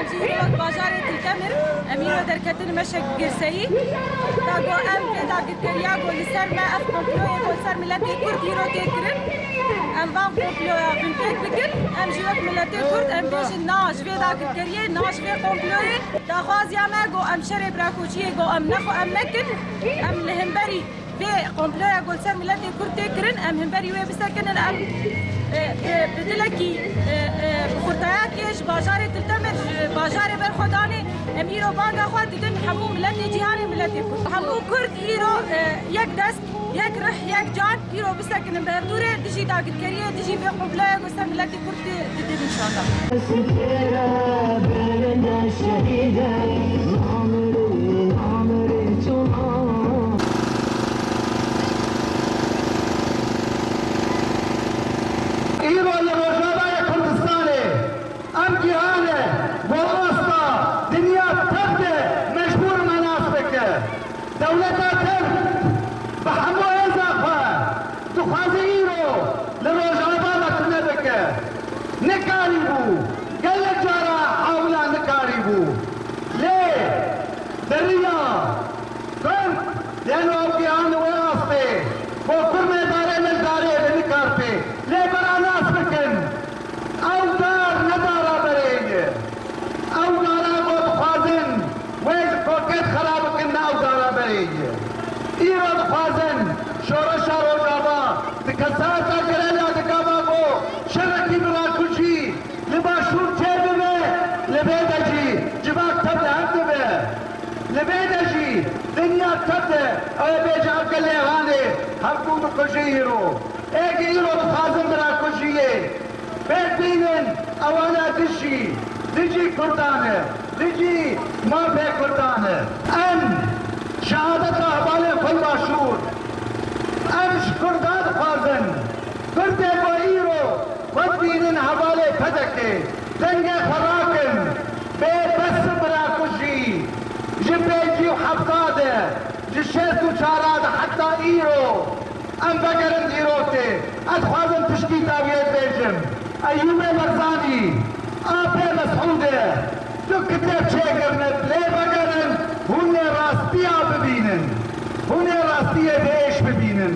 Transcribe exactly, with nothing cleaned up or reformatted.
Ji wek bajarê Til Temir, em îro derketin meşek girseyî. Da go em vê dagirkeriya go li ser me, ev komployê go li ser miletê Kurd îro tê kirin, em van komploya binpêk bikin. Em ji wek miletê Kurd em bêjin na ji vê dagirkeriyê, na ji vê komployê. Daxwaziya me go em şerê birakoçiyê go em nexwe em nekin, em li hemberî vê komploya ku li ser miletê Kurd tê kirin, em hemberî wê bisekinin, em, e, e, bi dilekî, e, e, bi xurtayakê ji bajarê Til Temir, ji bajarê Berxwedanê, em îro banga xwe didin hemû miletê cîhanê, miletê Kurd. Hemû Kurd îro, e, yek dest, yek rih, yek can îro bisekinin bi hevdû re dijî dagirkeriyê, dijî vê komploya ku li ser miletê Kurd tê didin înşallah. Îro li Rojavayê Kurdistanê em cîhanê bo asta dinya tev de mecbûr me nas bike. Dewleta Tirk bi hemû hêza xwe dixwaze îro li Rojava me tune bike. Nikarîbû, gelek cara hawila nikarîbû. Lê di riya Kurd, yên ew gihan wê astê, bo kurmê darê li darê li nikar pê. Lê bira nas bikin. Ew dar ne dara berê ye. Ew dara ku dixwazin wê ji koket xera bikin, ne ew dara berê ye. Îro dixwazin şoreşa Rojava di kesayeta Girela di gava ku şerekî bi rakujî li Başûr çêbibe, li vê de jî civak tev li hev dibe. Li vê de jî dinya tev de, ew ê bêje ev gelê hanê hevdû dikuje îro. Ê ku îro dixwazin bi rakujiyê. Pêk bînin, ewana dijî, dijî Kurdan e, dijî mafê Kurdan e. Em şehadeta hevalên xwe li Başûr, em ji Kurda dixwazin. Kurdê ku îro xwe dibînin hevalê P D K'ê, dengê xwe rakin, bê bes bi rakujî, ji pêncî û hefta de, ji şêst û çar de heta îro. Em vegerin dîrokê. Ez dixwazim tiştî dawiyê bêjim. Eyûbê Barzanî, apê Mesûdê, tu kitêb çêkirine, lê vegerin, hûn ê rastiya bibînin. Hûn ê rastiyê bi êş bibînin.